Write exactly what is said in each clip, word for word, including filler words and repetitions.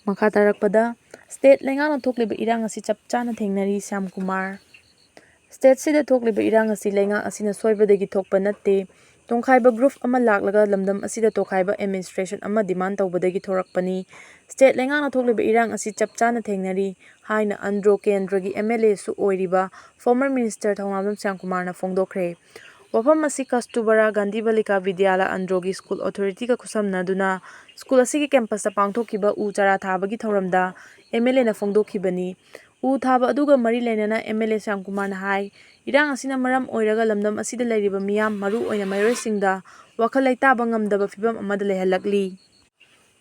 ꯃꯈꯥ ꯇꯥꯔꯛꯄꯗ, ꯁ꯭ꯇꯦꯠ ꯂꯩꯉꯥꯛꯅ ꯊꯣꯛꯂꯤꯕ ꯏꯔꯥꯡ ꯑꯁꯤ ꯆꯞ ꯆꯥꯅ ꯊꯦꯡꯅꯔꯤ, ꯁ꯭ꯌꯥꯝ ꯀꯨꯃꯥꯔ꯫ ꯁ꯭ꯇꯦꯠꯁꯤꯗ ꯊꯣꯛꯂꯤꯕ ꯏꯔꯥꯡ ꯑꯁꯤ ꯂꯩꯉꯥꯛ ꯑꯁꯤꯅ ꯁꯣꯏꯕꯗꯒꯤ ꯊꯣꯛꯄ ꯅꯠꯇꯦ꯫ ꯇꯣꯡꯈꯥꯏꯕ ꯒ꯭ꯔꯨꯞ ꯑꯃ ꯂꯥꯛꯂꯒ ꯂꯝꯗꯝ ꯑꯁꯤꯗ ꯇꯣꯈꯥꯏꯕ ꯑꯦꯗꯃꯤꯅꯤꯁꯇ꯭ꯔꯦꯁꯟ ꯑꯃ ꯗꯤꯃꯥꯟ ꯇꯧꯕꯗꯒꯤ ꯊꯣꯔꯛꯄꯅꯤ꯫ ꯁ꯭ꯇꯦꯠ ꯂꯩꯉꯥꯛꯅ ꯊꯣꯛꯂꯤꯕ ꯏꯔꯥꯡ ꯑꯁꯤ ꯆꯞ ꯆꯥꯅ ꯊꯦꯡꯅꯔꯤ ꯍꯥꯏꯅ ꯑꯟꯗ꯭ꯔꯣ ꯀꯦꯟꯗ꯭ꯔꯒꯤ ꯑꯦꯝ ꯑꯦꯜ ꯑꯦꯁꯨ ꯑꯣꯏꯔꯤꯕ ꯐꯣꯔꯃꯔ ꯃꯤꯅꯤꯁꯇꯔ ꯊꯧꯅꯥꯝꯖꯝ ꯁ꯭ꯌꯥꯝ ꯀꯨꯃꯥꯔꯅ ꯐꯣꯡꯗꯣꯛꯈ꯭ꯔꯦ꯫ ꯋꯥꯐꯝ ꯑꯁꯤ ꯀꯁꯇꯨꯕꯔꯥ ꯒꯥꯟꯙꯤ ꯕꯥꯂꯤꯀꯥ ꯕꯤꯗ꯭ꯌꯥꯂꯥ ꯑꯟꯗ꯭ꯔꯣꯒꯤ ꯁ꯭ꯀꯨꯜ ꯑꯣꯊꯣꯔꯤꯇꯤꯒ ꯈꯨꯠꯁꯝꯅꯗꯨꯅ ꯁ꯭ꯀꯨꯜ ꯑꯁꯤꯒꯤ ꯀꯦꯝꯄꯁꯇ ꯄꯥꯡꯊꯣꯛꯈꯤꯕ ꯎ ꯆꯥꯔꯥ ꯊꯥꯕꯒꯤ ꯊꯧꯔꯝꯗ ꯑꯦꯝ ꯑꯦꯜ ꯑꯦꯅ ꯐꯣꯡꯗꯣꯛꯈꯤꯕꯅꯤ꯫ ꯎ ꯊꯥꯕ ꯑꯗꯨꯒ ꯃꯔꯤ ꯂꯩꯅꯅ ꯑꯦꯝ ꯑꯦꯜ ꯑꯦ ꯁ꯭ꯌꯥꯝ ꯀꯨꯃꯥꯔꯅ ꯍꯥꯏ, ꯏꯔꯥꯡ ꯑꯁꯤꯅ ꯃꯔꯝ ꯑꯣꯏꯔꯒ ꯂꯝꯗꯝ ꯑꯁꯤꯗ ꯂꯩꯔꯤꯕ ꯃꯤꯌꯥꯝ, ꯃꯔꯨ ꯑꯣꯏꯅ ꯃꯍꯩꯔꯣꯏꯁꯤꯡꯗ ꯋꯥꯈꯜ ꯂꯩꯇꯥꯕ ꯉꯝꯗꯕ ꯐꯤꯚꯝ ꯑꯃꯗ ꯂꯩꯍꯜꯂꯛꯂꯤ꯫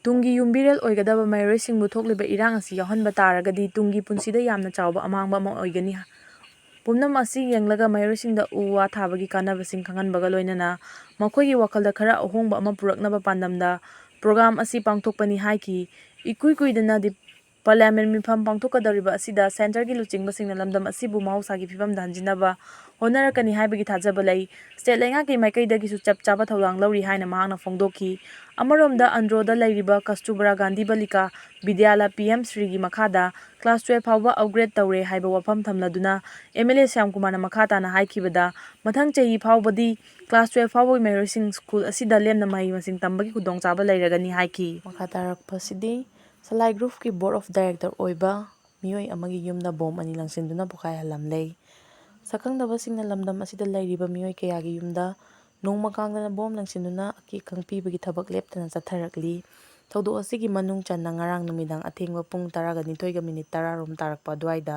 ꯇꯨꯡꯒꯤ ꯌꯨꯝꯕꯤꯔꯦꯜ ꯑꯣꯏꯒꯗꯕ ꯃꯍꯩꯔꯣꯏꯁꯤꯡꯕꯨ ꯊꯣꯛꯂꯤꯕ ꯏꯔꯥꯡ ꯑꯁꯤ ꯌꯥꯎꯍꯟꯕ ꯇꯥꯔꯒꯗꯤ ꯇꯨꯡꯒꯤ ꯄꯨꯟꯁꯤꯗ ꯌꯥꯝꯅ ꯆꯥꯎꯕ ꯑꯃꯥꯡꯕ ꯑꯃ ꯑꯣꯏꯒꯅꯤ꯫ ꯄꯨꯝꯅꯃꯛ ꯑꯁꯤ ꯌꯦꯡꯂꯒ ꯃꯍꯩꯔꯣꯏꯁꯤꯡꯗ ꯎ ꯋꯥ ꯊꯥꯕꯒꯤ ꯀꯥꯟꯅꯕꯁꯤꯡ ꯈꯪꯍꯟꯕꯒ ꯂꯣꯏꯅꯅ ꯃꯈꯣꯏꯒꯤ ꯋꯥꯈꯜꯗ ꯈꯔ ꯑꯍꯣꯡꯕ ꯑꯃ ꯄꯨꯔꯛꯅꯕ ꯄꯥꯟꯗꯝꯗ ꯄ꯭ꯔꯣꯒ꯭ꯔꯥꯝ ꯑꯁꯤ ꯄꯥꯡꯊꯣꯛꯄꯅꯤ ꯍꯥꯏꯈꯤ꯫ ꯏꯀꯨꯏ ꯀꯨꯏꯗꯅ ꯗꯤ-, ꯄꯥꯔꯂꯤꯌꯥꯃꯦꯟ ꯃꯤꯐꯝ ꯄꯥꯡꯊꯣꯛꯀꯗꯧꯔꯤꯕ ꯑꯁꯤꯗ ꯁꯦꯟꯇꯔꯒꯤ ꯂꯨꯆꯤꯡꯕꯁꯤꯡꯅ ꯂꯝꯗꯝ ꯑꯁꯤꯕꯨ ꯃꯍꯧꯁꯥꯒꯤ ꯐꯤꯕꯝꯗ ꯍꯟꯖꯤꯟꯅꯕ ꯍꯣꯠꯅꯔꯛꯀꯅꯤ ꯍꯥꯏꯕꯒꯤ ꯊꯥꯖꯕ ꯂꯩ꯫ ꯁ꯭ꯇꯦꯠ ꯂꯩꯉꯥꯛꯀꯤ ꯃꯥꯏꯀꯩꯗꯒꯤꯁꯨ ꯆꯞ ꯆꯥꯕ ꯊꯧꯗꯥꯡ ꯂꯧꯔꯤ ꯍꯥꯏꯅ ꯃꯍꯥꯛꯅ ꯐꯣꯡꯗꯣꯛꯈꯤ꯫ ꯑꯃꯔꯣꯝꯗ ꯑꯟꯗ꯭ꯔꯣꯗ ꯂꯩꯔꯤꯕ ꯀꯁꯇꯨꯕꯔꯥ ꯒꯥꯟꯙꯤ ꯕꯥꯂꯤꯀꯥ ꯕꯤꯗ꯭ꯌꯥꯂꯥ ꯄꯤ ꯑꯦꯝ ꯁ꯭ꯔꯤꯒꯤ ꯃꯈꯥꯗ ꯀ꯭ꯂꯥꯁ ꯇꯨꯌꯦꯜꯐ ꯐꯥꯎꯕ ꯑꯞꯒ꯭ꯔꯦꯗ ꯇꯧꯔꯦ ꯍꯥꯏꯕ ꯋꯥꯐꯝ ꯊꯝꯂꯗꯨꯅ ꯑꯦꯝ ꯑꯦꯜ ꯑꯦ ꯁ꯭ꯌꯥꯝ ꯀꯨꯃꯥꯔꯅ ꯃꯈꯥ ꯇꯥꯅ ꯍꯥꯏꯈꯤꯕꯗ, ꯃꯊꯪ ꯆꯍꯤ ꯐꯥꯎꯕꯗꯤ ꯀ꯭ꯂꯥꯁ ꯇꯨꯌꯦꯜꯐ ꯐꯥꯎꯕꯒꯤ ꯃꯍꯩꯔꯣꯏꯁꯤꯡ ꯁ꯭ꯀꯨꯜ ꯑꯁꯤꯗ ꯂꯦꯝꯅ ꯃꯍꯩ ꯃꯁꯤꯡ ꯇꯝꯕꯒꯤ ꯈꯨꯗꯣꯡꯆꯥꯕ ꯂꯩꯔꯒꯅꯤ ꯍꯥꯏꯈꯤ꯫ ꯃꯈꯥ ꯇꯥꯔꯛꯄꯁꯤꯗꯤ ꯁꯂꯥꯏ ꯒ꯭ꯔꯨꯞꯀꯤ ꯕꯣꯔꯗ ꯑꯣꯐ ꯗꯥꯏꯔꯦꯛꯇꯔ ꯑꯣꯏꯕ ꯃꯤꯑꯣꯏ ꯑꯃꯒꯤ ꯌꯨꯝꯗ ꯕꯣꯝ ꯑꯅꯤ ꯂꯪꯁꯤꯟꯗꯨꯅ ꯄꯣꯈꯥꯏꯍꯜꯂꯝꯂꯦ꯫ ꯁꯛꯈꯪꯗꯕꯁꯤꯡꯅ ꯂꯝꯗꯝ ꯑꯁꯤꯗ ꯂꯩꯔꯤꯕ ꯃꯤꯑꯣꯏ ꯀꯌꯥꯒꯤ ꯌꯨꯝꯗ ꯅꯣꯡꯃ ꯀꯥꯡꯗꯅ ꯕꯣꯝ ꯂꯪꯁꯤꯟꯗꯨꯅ ꯑꯀꯤ ꯑꯈꯪ ꯄꯤꯕꯒꯤ ꯊꯕꯛ ꯂꯦꯞꯇꯅ ꯆꯠꯊꯔꯛꯂꯤ꯫ ꯊꯧꯗꯣꯛ ꯑꯁꯤꯒꯤ ꯃꯅꯨꯡ ꯆꯟꯅ ꯉꯔꯥꯡ ꯅꯨꯃꯤꯗꯥꯡ ꯑꯊꯦꯡꯕ ꯄꯨꯡ ꯇꯔꯥꯒ ꯅꯤꯊꯣꯏꯒ ꯃꯤꯅꯤꯠ ꯇꯔꯥ ꯔꯣꯝ ꯇꯥꯔꯛꯄ ꯑꯗꯨꯋꯥꯏꯗ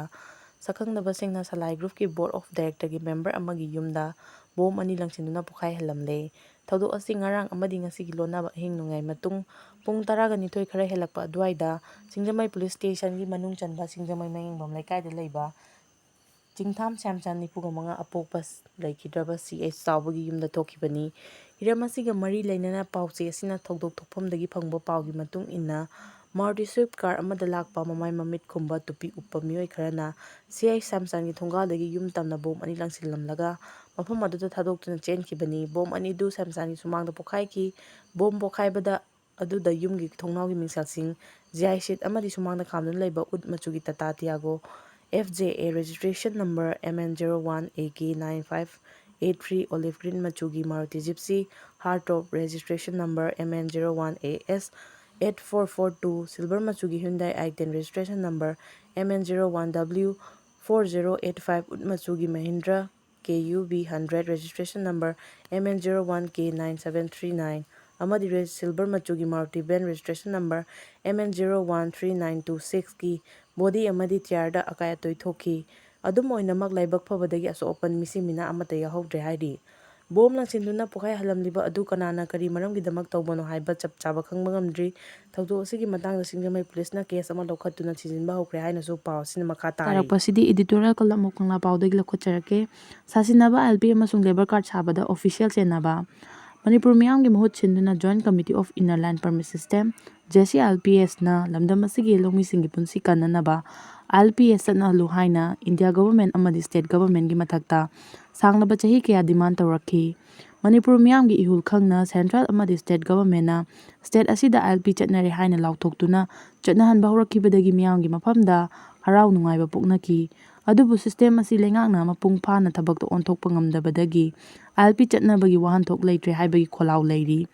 ꯁꯛꯈꯪꯗꯕꯁꯤꯡꯅ ꯁꯂꯥꯏ ꯒ꯭ꯔꯨꯞꯀꯤ ꯕꯣꯔꯗ ꯑꯣꯐ ꯗꯥꯏꯔꯦꯛꯇꯔꯒꯤ ꯃꯦꯝꯕꯔ ꯑꯃꯒꯤ ꯌꯨꯝꯗ ꯕꯣꯝ ꯑꯅꯤ ꯂꯪꯁꯤꯟꯗꯨꯅ ꯄꯣꯈꯥꯏꯍꯜꯂꯝꯂꯦ꯫ ꯊꯧꯗꯣꯛ ꯑꯁꯤ ꯉꯔꯥꯡ ꯑꯃꯗꯤ ꯉꯁꯤꯒꯤ ꯂꯣꯟꯅꯕ ꯑꯍꯤꯡ ꯅꯣꯡꯌꯥꯏ ꯃꯇꯨꯡ ꯄꯨꯡ ꯇꯔꯥꯒ ꯅꯤꯊꯣꯏ ꯈꯔ ꯍꯦꯜꯂꯛꯄ ꯑꯗꯨꯋꯥꯏꯗ ꯁꯤꯡꯖꯃꯩ ꯄꯨꯂꯤꯁ ꯁ꯭ꯇꯦꯁꯟꯒꯤ ꯃꯅꯨꯡ ꯆꯟꯕ ꯁꯤꯡꯖꯃꯩ ꯃꯌꯦꯡꯕꯝ ꯂꯩꯀꯥꯏꯗ ꯂꯩꯕ ꯆꯤꯡꯊꯥꯝ ꯁ꯭ꯌꯥꯝꯆꯥꯟ ꯅꯤꯐꯨꯒ ꯃꯉꯥ ꯑꯄꯣꯛꯄ ꯂꯩꯈꯤꯗ꯭ꯔꯕ ꯁꯤ ꯑꯩꯆ ꯆꯥꯎꯕꯒꯤ ꯌꯨꯝꯗ ꯊꯣꯛꯈꯤꯕꯅꯤ꯫ ꯍꯤꯔꯝ ꯑꯁꯤꯒ ꯃꯔꯤ ꯂꯩꯅꯅ ꯄꯥꯎꯆꯦ ꯑꯁꯤꯅ ꯊꯧꯗꯣꯛ ꯊꯣꯛꯐꯝꯗꯒꯤ ꯐꯪꯕ ꯄꯥꯎꯒꯤ ꯃꯇꯨꯡ ꯏꯟꯅ, ꯃꯥꯔꯨꯇꯤ ꯁ꯭ꯋꯤꯐ ꯀꯥꯔ ꯑꯃꯗ ꯂꯥꯛꯄ ꯃꯃꯥꯏ ꯃꯃꯤꯠ ꯈꯨꯝꯕ ꯇꯨꯄꯤ ꯎꯞꯄ ꯃꯤꯑꯣꯏ ꯈꯔꯅ ꯁꯤ ꯑꯥꯏ ꯁ꯭ꯌꯥꯝꯆꯥꯟꯒꯤ ꯊꯣꯡꯒꯥꯜꯗꯒꯤ ꯌꯨꯝ ꯇꯝꯅ ꯕꯣꯝ ꯑꯅꯤ ꯂꯪꯁꯤꯜꯂꯝꯂꯒ ꯃꯐꯝ ꯑꯗꯨꯗ ꯊꯥꯗꯣꯛꯇꯨꯅ ꯆꯦꯟꯈꯤꯕꯅꯤ꯫ ꯕꯣꯝ ꯑꯅꯤꯗꯨ ꯁ꯭ꯌꯥꯝꯆꯥꯟꯒꯤ ꯁꯨꯃꯥꯡꯗ ꯄꯣꯈꯥꯏꯈꯤ꯫ ꯕꯣꯝ ꯄꯣꯈꯥꯏꯕꯗ ꯑꯗꯨꯗ ꯌꯨꯝꯒꯤ ꯊꯣꯡꯅꯥꯎꯒꯤ ꯃꯤꯡꯁꯦꯜꯁꯤꯡ, ꯖꯤ ꯑꯥꯏ ꯁꯤꯠ ꯑꯃꯗꯤ ꯁꯨꯃꯥꯡꯗ ꯈꯥꯝꯗꯨꯅ ꯂꯩꯕ ꯎꯠ ꯃꯆꯨꯒꯤ Tata ꯇꯤꯌꯥꯒꯣ, F J A registration number M N zero one A K nine five eight three olive green ꯃꯆꯨꯒꯤ Maruti Gypsy, hardtop registration number M N zero one A S eight four four two silver ꯃꯆꯨꯒꯤ Hyundai i ten registration number M N zero one W four zero eight five ꯎꯠ ꯃꯆꯨꯒꯤ Mahindra K U V hundred registration number M N zero one K nine seven three nine ꯑꯃꯗꯤ ꯔꯦ-, silver ꯃꯆꯨꯒꯤ Maruti van registration number M N zero one three nine two sixꯀꯤ body ꯑꯃꯗꯤ ꯇꯤꯌꯥꯔꯗ ꯑꯀꯥꯏ ꯑꯇꯣꯏ ꯊꯣꯛꯈꯤ꯫ ꯑꯗꯨꯝ ꯑꯣꯏꯅꯃꯛ ꯂꯥꯏꯕꯛ ꯐꯕꯗꯒꯤ ꯑꯁꯣꯛ ꯑꯄꯟ ꯃꯤꯁꯤ ꯃꯤꯅꯥ ꯑꯃꯠꯇ ꯌꯥꯎꯍꯧꯗ꯭ꯔꯦ ꯍꯥꯏꯔꯤ꯫ ꯕꯣꯝ ꯂꯪꯁꯤꯟꯗꯨꯅ ꯄꯣꯈꯥꯏꯍꯜꯂꯝꯂꯤꯕ ꯑꯗꯨ ꯀꯅꯥꯅ ꯀꯔꯤ ꯃꯔꯝꯒꯤꯗꯃꯛ ꯇꯧꯕꯅꯣ ꯍꯥꯏꯕ ꯆꯞ ꯆꯥꯕ ꯈꯪꯕ ꯉꯝꯗ꯭ꯔꯤ꯫ ꯊꯧꯗꯣꯛ ꯑꯁꯤꯒꯤ ꯃꯇꯥꯡꯗ ꯁꯤꯡꯖꯃꯩ ꯄꯨꯂꯤꯁꯅ ꯀꯦꯁ ꯑꯃ ꯂꯧꯈꯠꯇꯨꯅ ꯊꯤꯖꯤꯟꯕ ꯍꯧꯈ꯭ꯔꯦ ꯍꯥꯏꯅꯁꯨ ꯄꯥꯎ ꯑꯁꯤꯅ ꯃꯈꯥ ꯇꯥꯔꯤ꯫ ꯇꯥꯔꯛꯄꯁꯤꯗꯤ editorial column of ꯀꯪꯂꯥꯄꯥꯎꯗꯒꯤ ꯂꯧꯈꯠꯆꯔꯛꯀꯦ꯫ ꯁꯥꯁꯤꯟꯅꯕ ꯑꯦꯜ ꯄꯤ ꯑꯃꯁꯨꯡ ꯂꯦꯕꯔ ꯀꯥꯔꯗ ꯁꯥꯕꯗ official ꯆꯦꯟꯅꯕ꯫ ꯃꯅꯤꯄꯨꯔ ꯃꯤꯌꯥꯝꯒꯤ ꯃꯍꯨꯠ ꯁꯤꯟꯗꯨꯅ Joint Committee of Inner Line Permit System, J C I L P S ꯅ ꯂꯝꯗꯝ ꯑꯁꯤꯒꯤ ꯂꯧꯃꯤꯁꯤꯡꯒꯤ ꯄꯨꯟꯁꯤ ꯀꯟꯅꯅꯕ I L P S ꯆꯠꯅꯍꯜꯂꯨ ꯍꯥꯏꯅ ꯏꯟꯗꯤꯌꯥ ꯒꯣꯚꯔꯟꯃꯦꯟꯠ ꯑꯃꯗꯤ ꯁ꯭ꯇꯦꯠ ꯒꯣꯚꯔꯟꯃꯦꯟꯠꯀꯤ ꯃꯊꯛꯇ ꯁꯥꯡꯂꯕ ꯆꯍꯤ ꯀꯌꯥ demand ꯇꯧꯔꯛꯈꯤ꯫ ꯃꯅꯤꯄꯨꯔ ꯃꯤꯌꯥꯝꯒꯤ ꯏꯍꯨꯜ ꯈꯪꯅ ꯁꯦꯟꯇ꯭ꯔꯦꯜ ꯑꯃꯗꯤ ꯁ꯭ꯇꯦꯠ ꯒꯣꯚꯔꯟꯃꯦꯟꯠꯅ ꯁ꯭ꯇꯦꯠ ꯑꯁꯤꯗ I L P ꯆꯠꯅꯔꯦ ꯍꯥꯏꯅ ꯂꯥꯎꯊꯣꯛꯇꯨꯅ ꯆꯠꯅꯍꯟꯕ ꯍꯧꯔꯛꯈꯤꯕꯗꯒꯤ ꯃꯤꯌꯥꯝꯒꯤ ꯃꯐꯝꯗ ꯍꯔꯥꯎ ꯅꯨꯡꯉꯥꯏꯕ ꯄꯣꯛꯅꯈꯤ꯫ ꯑꯗꯨꯕꯨ system ꯑꯁꯤ ꯂꯩꯉꯥꯛꯅ ꯃꯄꯨꯡ ꯐꯥꯅ ꯊꯕꯛꯇ ꯑꯣꯟꯊꯣꯛꯄ ꯉꯝꯗꯕꯗꯒꯤ I L P ꯆꯠꯅꯕꯒꯤ ꯋꯥꯍꯟꯊꯣꯛ ꯂꯩꯇ꯭ꯔꯦ ꯍꯥꯏꯕꯒꯤ ꯈꯣꯜꯂꯥꯎ ꯂꯩꯔꯤ꯫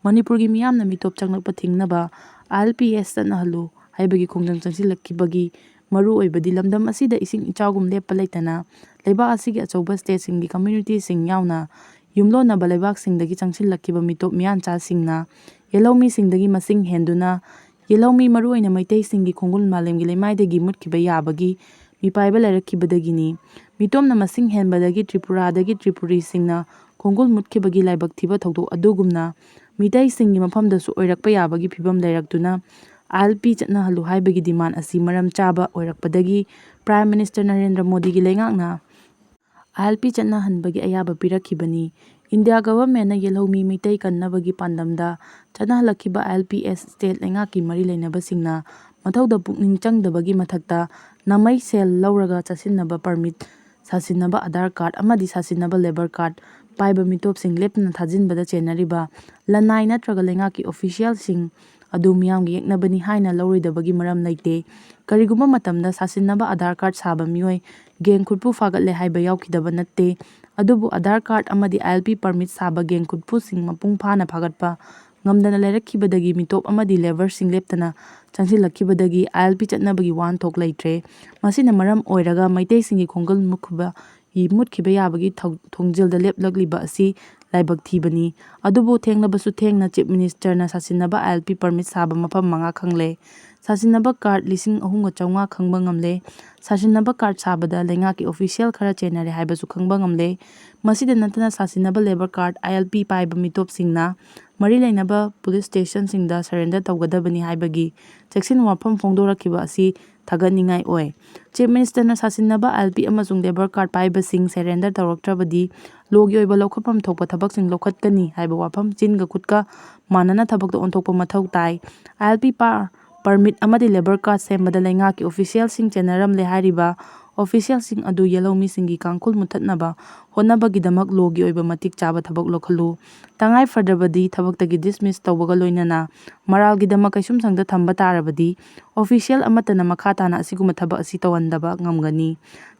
ꯃꯅꯤꯄꯨꯔꯒꯤ ꯃꯤꯌꯥꯝꯅ ꯃꯤꯇꯣꯞ ꯆꯪꯂꯛꯄ ꯊꯤꯡꯅꯕ I L P S ꯆꯠꯅꯍꯜꯂꯨ ꯍꯥꯏꯕꯒꯤ ꯈꯣꯡꯖꯪ ꯆꯪꯁꯤꯜꯂꯛꯈꯤꯕꯒꯤ ꯃꯔꯨ ꯑꯣꯏꯕꯗꯤ ꯂꯝꯗꯝ ꯑꯁꯤꯗ ꯏꯁꯤꯡ ꯏꯆꯥꯎꯒꯨꯝ ꯂꯦꯞꯄ ꯂꯩꯇꯅ ꯂꯩꯕꯥꯛ ꯑꯁꯤꯒꯤ ꯑꯆꯧꯕ ꯁ꯭ꯇꯦꯠꯁꯤꯡꯒꯤ ꯀꯝꯃ꯭ꯌꯨꯅꯤꯇꯤꯁꯤꯡ ꯌꯥꯎꯅ ꯌꯨꯝꯂꯣꯟꯅꯕ ꯂꯩꯕꯥꯛꯁꯤꯡꯗꯒꯤ ꯆꯪꯁꯤꯜꯂꯛꯈꯤꯕ ꯃꯤꯇꯣꯞ ꯃꯤꯌꯥꯟꯆꯥꯁꯤꯡꯅ ꯌꯦꯜꯍꯧꯃꯤꯁꯤꯡꯗꯒꯤ ꯃꯁꯤꯡ ꯍꯦꯟꯗꯨꯅ ꯌꯦꯜꯍꯧꯃꯤ ꯃꯔꯨꯑꯣꯏꯅ ꯃꯩꯇꯩꯁꯤꯡꯒꯤ ꯈꯣꯡꯒꯨꯜ ꯃꯥꯂꯦꯝꯒꯤ ꯂꯩꯃꯥꯏꯗꯒꯤ ꯃꯨꯠꯈꯤꯕ ꯌꯥꯕꯒꯤ ꯃꯤꯄꯥꯏꯕ ꯂꯩꯔꯛꯈꯤꯕꯗꯒꯤꯅꯤ꯫ ꯃꯤꯇꯣꯞꯅ ꯃꯁꯤꯡ ꯍꯦꯟꯕꯗꯒꯤ ꯇ꯭ꯔꯤꯄꯨꯔꯥꯗꯒꯤ ꯇ꯭ꯔꯤꯄꯨꯔꯤꯁꯤꯡꯅ ꯈꯣꯡꯒꯨꯜ ꯃꯨꯠꯈꯤꯕꯒꯤ ꯂꯥꯏꯕꯛ ꯊꯤꯕ ꯊꯧꯗꯣꯛ ꯑꯗꯨꯒꯨꯝꯅ ꯃꯤꯇꯩꯁꯤꯡꯒꯤ ꯃꯐꯝꯗꯁꯨ ꯑꯣꯏꯔꯛꯄ ꯌꯥꯕꯒꯤ ꯐꯤꯚꯝ ꯂꯩꯔꯛꯇꯨꯅ I L P ꯆꯠꯅꯍꯜꯂꯨ ꯍꯥꯏꯕꯒꯤ demand ꯑꯁꯤ ꯃꯔꯝ ꯆꯥꯕ ꯑꯣꯏꯔꯛꯄꯗꯒꯤ Prime Minister ꯅꯔꯦꯟꯗ꯭ꯔ ꯃꯣꯗꯤꯒꯤ ꯂꯩꯉꯥꯛꯅ I L P ꯆꯠꯅꯍꯟꯕꯒꯤ ꯑꯌꯥꯕ ꯄꯤꯔꯛꯈꯤꯕꯅꯤ꯫ ꯏꯟꯗꯤꯌꯥ ꯒꯚꯔꯟꯃꯦꯟꯠꯅ ꯌꯦꯜꯍꯧꯃꯤ ꯃꯤꯇꯩ ꯀꯟꯅꯕꯒꯤ ꯄꯥꯟꯗꯝꯗ ꯆꯠꯅꯍꯜꯂꯛꯈꯤꯕ I L P S state ꯂꯩꯉꯥꯛꯀꯤ ꯃꯔꯤ ꯂꯩꯅꯕꯁꯤꯡꯅ ꯃꯊꯧꯗ ꯄꯨꯛꯅꯤꯡ ꯆꯪꯗꯕꯒꯤ ꯃꯊꯛꯇ ꯅꯥꯃꯩ ꯁꯦꯜ ꯂꯧꯔꯒ ꯆꯠꯁꯤꯟꯅꯕ permit, ꯁꯥꯁꯤꯟꯅꯕ ꯑꯙꯥꯔ ꯀꯥꯔꯗ ꯑꯃꯗꯤ ꯁꯥꯁꯤꯟꯅꯕ ꯂꯦꯕꯔ ꯀꯥꯔꯗ ꯄꯥꯏꯕ ꯃꯤꯇꯣꯞꯁꯤꯡ ꯂꯦꯞꯇꯅ ꯊꯥꯖꯤꯟꯕꯗ ꯆꯦꯟꯅꯔꯤꯕ ꯂꯅꯥꯏ ꯅꯠꯇ꯭ꯔꯒ ꯂꯩꯉꯥꯛꯀꯤ ꯑꯣꯐꯤꯁꯤꯌꯦꯜꯁꯤꯡ ꯑꯗꯨ ꯃꯤꯌꯥꯝꯒꯤ ꯌꯦꯛꯅꯕꯅꯤ ꯍꯥꯏꯅ ꯂꯧꯔꯣꯏꯗꯕꯒꯤ ꯃꯔꯝ ꯂꯩꯇꯦ꯫ ꯀꯔꯤꯒꯨꯝꯕ ꯃꯇꯝꯗ ꯁꯥꯁꯤꯟꯅꯕ ꯑꯥꯙꯥꯔ ꯀꯥꯔꯗ ꯁꯥꯕ ꯃꯤꯑꯣꯏ ꯒꯦꯡ ꯈꯨꯠꯄꯨ ꯐꯥꯒꯠꯂꯦ ꯍꯥꯏꯕ ꯌꯥꯎꯈꯤꯗꯕ ꯅꯠꯇꯦ꯫ ꯑꯗꯨꯕꯨ ꯑꯥꯙꯥꯔ ꯀꯥꯔꯗ ꯑꯃꯗꯤ ꯑꯥꯏ ꯑꯦꯜ ꯄꯤ ꯄꯔꯃꯤꯠ ꯁꯥꯕ ꯒꯦꯡ ꯈꯨꯠꯄꯨꯁꯤꯡ ꯃꯄꯨꯡ ꯐꯥꯅ ꯐꯥꯒꯠꯄ ꯉꯝꯗꯅ ꯂꯩꯔꯛꯈꯤꯕꯗꯒꯤ ꯃꯤꯇꯣꯞ ꯑꯃꯗꯤ ꯂꯦꯕꯔꯁꯤꯡ ꯂꯦꯞꯇꯅ ꯆꯪꯁꯤꯜꯂꯛꯈꯤꯕꯗꯒꯤ ꯑꯥꯏ ꯑꯦꯜ ꯄꯤ ꯆꯠꯅꯕꯒꯤ ꯋꯥꯍꯟꯊꯣꯛ ꯂꯩꯇ꯭ꯔꯦ꯫ ꯃꯁꯤꯅ ꯃꯔꯝ ꯑꯣꯏꯔꯒ ꯃꯩꯇꯩꯁꯤꯡꯒꯤ ꯈꯣꯡꯒꯨꯜ ꯃꯨꯠꯈꯤꯕ, ꯃꯨꯠꯈꯤꯕ ꯌꯥꯕꯒꯤ ꯊꯧ-, ꯊꯣꯡꯖꯤꯜꯗ ꯂꯦꯞꯂꯛꯂꯤꯕ ꯑꯁꯤ ꯂꯥꯏꯕꯛ ꯊꯤꯕꯅꯤ꯫ ꯑꯗꯨꯕꯨ ꯊꯦꯡꯂꯕꯁꯨ ꯊꯦꯡꯅ ꯆꯤꯐ ꯃꯤꯅꯤꯁꯇꯔꯅ ꯁꯥꯁꯤꯟꯅꯕ ꯑꯥꯏ ꯑꯦꯜ ꯄꯤ ꯄꯔꯃꯤꯠ ꯁꯥꯕ ꯃꯐꯝ ꯃꯉꯥ ꯈꯪꯂꯦ꯫ ꯁꯥꯁꯤꯟꯅꯕ ꯀꯥꯔꯗ ꯂꯤꯁꯤꯡ ꯑꯍꯨꯝꯒ ꯆꯥꯝꯃꯉꯥ ꯈꯪꯕ ꯉꯝꯂꯦ꯫ ꯁꯥꯁꯤꯟꯅꯕ ꯀꯥꯔꯗ ꯁꯥꯕꯗ ꯂꯩꯉꯥꯛꯀꯤ ꯑꯣꯐꯤꯁꯤꯌꯦꯜ ꯈꯔ ꯆꯦꯟꯅꯔꯦ ꯍꯥꯏꯕꯁꯨ ꯈꯪꯕ ꯉꯝꯂꯦ꯫ ꯃꯁꯤꯗ ꯅꯠꯇꯅ ꯁꯥꯁꯤꯟꯅꯕ ꯂꯦꯕꯔ ꯀꯥꯔꯗ, ꯑꯥꯏ ꯑꯦꯜ ꯄꯤ ꯄꯥꯏꯕ ꯃꯤꯇꯣꯞꯁꯤꯡꯅ ꯃꯔꯤ ꯂꯩꯅꯕ ꯄꯨꯂꯤꯁ ꯁ꯭ꯇꯦꯁꯟꯁꯤꯡꯗ ꯁꯔꯦꯟꯗꯔ ꯇꯧꯒꯗꯕꯅꯤ ꯍꯥꯏꯕꯒꯤ ꯆꯦꯛꯁꯤꯟ ꯋꯥꯐꯝ ꯐꯣꯡꯗꯣꯔꯛꯈꯤꯕ ꯑꯁꯤ ꯊꯥꯒꯠꯅꯤꯡꯉꯥꯏ ꯑꯣꯏ꯫ ꯆꯤꯐ ꯃꯤꯅꯤꯁꯇꯔꯅ ꯁꯥꯁꯤꯟꯅꯕ ꯑꯥꯏ ꯑꯦꯜ ꯄꯤ ꯑꯃꯁꯨꯡ ꯂꯦꯕꯔ ꯀꯥꯔꯗ ꯄꯥꯏꯕꯁꯤꯡ ꯁꯔꯦꯟꯗꯔ ꯇꯧꯔꯛꯇ꯭ꯔꯕꯗꯤ ꯂꯣꯒꯤ ꯑꯣꯏꯕ ꯂꯧꯈꯠꯐꯝ ꯊꯣꯛꯄ ꯊꯕꯛꯁꯤꯡ ꯂꯧꯈꯠꯀꯅꯤ ꯍꯥꯏꯕ ꯋꯥꯐꯝ ꯆꯤꯟꯒ ꯈꯨꯠꯀ ꯃꯥꯟꯅꯅ ꯊꯕꯛꯇ ꯑꯣꯟꯊꯣꯛꯄ ꯃꯊꯧ ꯇꯥꯏ꯫ ꯑꯥꯏ ꯑꯦꯜ ꯄꯤ ꯄꯥ-, ꯄꯔꯃꯤꯠ ꯑꯃꯗꯤ ꯂꯦꯕꯔ ꯀꯥꯔꯗ ꯁꯦꯝꯕꯗ ꯂꯩꯉꯥꯛꯀꯤ ꯑꯣꯐꯤꯁꯤꯌꯦꯜꯁꯤꯡ ꯆꯦꯟꯅꯔꯝꯂꯦ ꯍꯥꯏꯔꯤꯕ ꯑꯣꯐꯤꯁꯤꯌꯦꯜꯁꯤꯡ ꯑꯗꯨ ꯌꯦꯜꯍꯧꯃꯤꯁꯤꯡꯒꯤ ꯀꯥꯡꯈꯨꯜ ꯃꯨꯠꯊꯠꯅꯕ ꯍꯣꯠꯅꯕꯒꯤꯗꯃꯛ ꯂꯣꯒꯤ ꯑꯣꯏꯕ ꯃꯇꯤꯛ ꯆꯥꯕ ꯊꯕꯛ ꯂꯧꯈꯠꯂꯨ꯫ ꯇꯉꯥꯏ ꯐꯗ꯭ꯔꯕꯗꯤ ꯊꯕꯛꯇꯒꯤ ꯗꯤꯁꯃꯤꯁ ꯇꯧꯕꯒ ꯂꯣꯏꯅꯅ ꯃꯔꯥꯜꯒꯤꯗꯃꯛ ꯀꯩꯁꯨꯝꯁꯪꯗ ꯊꯝꯕ ꯇꯥꯔꯕꯗꯤ ꯑꯣꯐꯤꯁꯤꯌꯦꯜ ꯑꯃꯠꯇꯅ ꯃꯈꯥ ꯇꯥꯅ ꯑꯁꯤꯒꯨꯝꯕ ꯊꯕꯛ ꯑꯁꯤ ꯇꯧꯍꯟꯗꯕ ꯉꯝꯒꯅꯤ꯫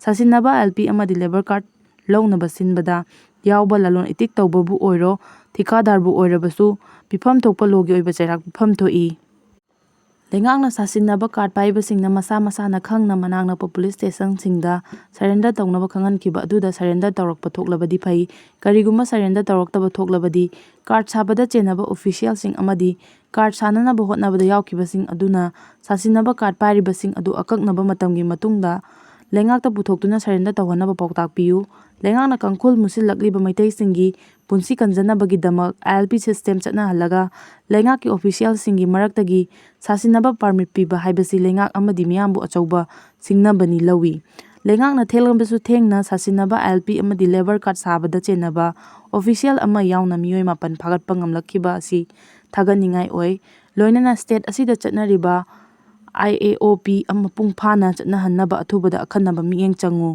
ꯁꯥꯁꯤꯟꯅꯕ ꯑꯥꯏ ꯑꯦꯜ ꯄꯤ ꯑꯃꯗꯤ ꯂꯦꯕꯔ ꯀꯥꯔꯗ ꯂꯧꯅꯕ ꯁꯤꯟꯕꯗ ꯌꯥꯎꯕ ꯂꯂꯣꯟ ꯏꯇꯤꯛ ꯇꯧꯕꯕꯨ ꯑꯣꯏꯔꯣ, ꯊꯤꯀꯥꯗꯥꯔꯕꯨ ꯑꯣꯏꯔꯕꯁꯨ ꯄꯤꯐꯝ ꯊꯣꯛꯄ ꯂꯣꯒꯤ ꯑꯣꯏꯕ ꯆꯩꯔꯥꯛ ꯄꯤꯐꯝ ꯊꯣꯛꯏ꯫ ꯂꯩꯉꯥꯛꯅ ꯁꯥꯁꯤꯟꯅꯕ ꯀꯥꯔꯗ ꯄꯥꯏꯕꯁꯤꯡꯅ ꯃꯁꯥ ꯃꯁꯥꯅ ꯈꯪꯅ ꯃꯅꯥꯛ ꯅꯛꯄ ꯄꯨꯂꯤꯁ ꯁ꯭ꯇꯦꯁꯟꯁꯤꯡꯗ ꯁꯔꯦꯟꯗꯔ ꯇꯧꯅꯕ ꯈꯪꯍꯟꯈꯤꯕ ꯑꯗꯨꯗ ꯁꯔꯦꯟꯗꯔ ꯇꯧꯔꯛꯄ ꯊꯣꯛꯂꯕꯗꯤ ꯐꯩ꯫ ꯀꯔꯤꯒꯨꯝꯕ ꯁꯔꯦꯟꯗꯔ ꯇꯧꯔꯛꯇꯕ ꯊꯣꯛꯂꯕꯗꯤ ꯀꯥꯔꯗ ꯁꯥꯕꯗ ꯆꯦꯟꯅꯕ ꯑꯣꯐꯤꯁꯤꯌꯦꯜꯁꯤꯡ ꯑꯃꯗꯤ ꯀꯥꯔꯗ ꯁꯥꯅꯅꯕ ꯍꯣꯠꯅꯕꯗ ꯌꯥꯎꯈꯤꯕꯁꯤꯡ ꯑꯗꯨꯅ ꯁꯥꯁꯤꯟꯅꯕ ꯀꯥꯔꯗ ꯄꯥꯏꯔꯤꯕꯁꯤꯡ ꯑꯗꯨ ꯑꯀꯛꯅꯕ ꯃꯇꯝꯒꯤ ꯃꯇꯨꯡꯗ ꯂꯩꯉꯥꯛꯇ ꯄꯨꯊꯣꯛꯇꯨꯅ ꯁꯔꯦꯟꯗꯔ ꯇꯧꯍꯟꯅꯕ ꯄꯥꯎꯇꯥꯛ ꯄꯤꯌꯨ꯫ ꯂꯩꯉꯥꯛꯅ ꯀꯥꯡꯈꯨꯜ ꯃꯨꯠꯁꯤꯜꯂꯛꯂꯤꯕ ꯃꯩꯇꯩꯁꯤꯡꯒꯤ ꯄꯨꯟꯁꯤ ꯀꯟꯖꯅꯕꯒꯤꯗꯃꯛ ꯑꯥꯏ ꯑꯦꯜ ꯄꯤ ꯁꯤꯁꯇꯦꯝ ꯆꯠꯅꯍꯜꯂꯒ ꯂꯩꯉꯥꯛꯀꯤ ꯑꯣꯐꯤꯁꯤꯌꯦꯜꯁꯤꯡꯒꯤ ꯃꯔꯛꯇꯒꯤ ꯁꯥꯁꯤꯟꯅꯕ ꯄꯥꯔꯃꯤꯠ ꯄꯤꯕ ꯍꯥꯏꯕꯁꯤ ꯂꯩꯉꯥꯛ ꯑꯃꯗꯤ ꯃꯤꯌꯥꯝꯕꯨ ꯑꯆꯧꯕ ꯁꯤꯡꯅꯕꯅꯤ ꯂꯧꯏ꯫ ꯂꯩꯉꯥꯛꯅ ꯊꯦꯡꯂꯕꯁꯨ ꯊꯦꯡꯅ ꯁꯥꯁꯤꯟꯅꯕ ꯑꯥꯏ ꯑꯦꯜ ꯄꯤ ꯑꯃꯗꯤ ꯂꯦꯕꯔ ꯀꯥꯔꯗ ꯁꯥꯕꯗ ꯆꯦꯟꯅꯕ ꯑꯣꯐꯤꯁꯤꯌꯦꯜ ꯑꯃ ꯌꯥꯎꯅ ꯃꯤꯑꯣꯏ ꯃꯥꯄꯟ ꯐꯥꯒꯠꯄ ꯉꯝꯂꯛꯈꯤꯕ ꯑꯁꯤ ꯊꯥꯒꯠꯅꯤꯡꯉꯥꯏ ꯑꯣꯏ꯫ ꯂꯣꯏꯅꯅ ꯁ꯭ꯇꯦꯠ ꯑꯁꯤꯗ ꯆꯠꯅꯔꯤꯕ ꯑꯥꯏ ꯑꯦ ꯑꯣ ꯄꯤ ꯑꯃ ꯃꯄꯨꯡ ꯐꯥꯅ ꯆꯠꯅꯍꯟꯅꯕ ꯑꯊꯨꯕꯗ ꯑꯈꯟꯅꯕ ꯃꯤꯠꯌꯦꯡ ꯆꯪꯉꯨ꯫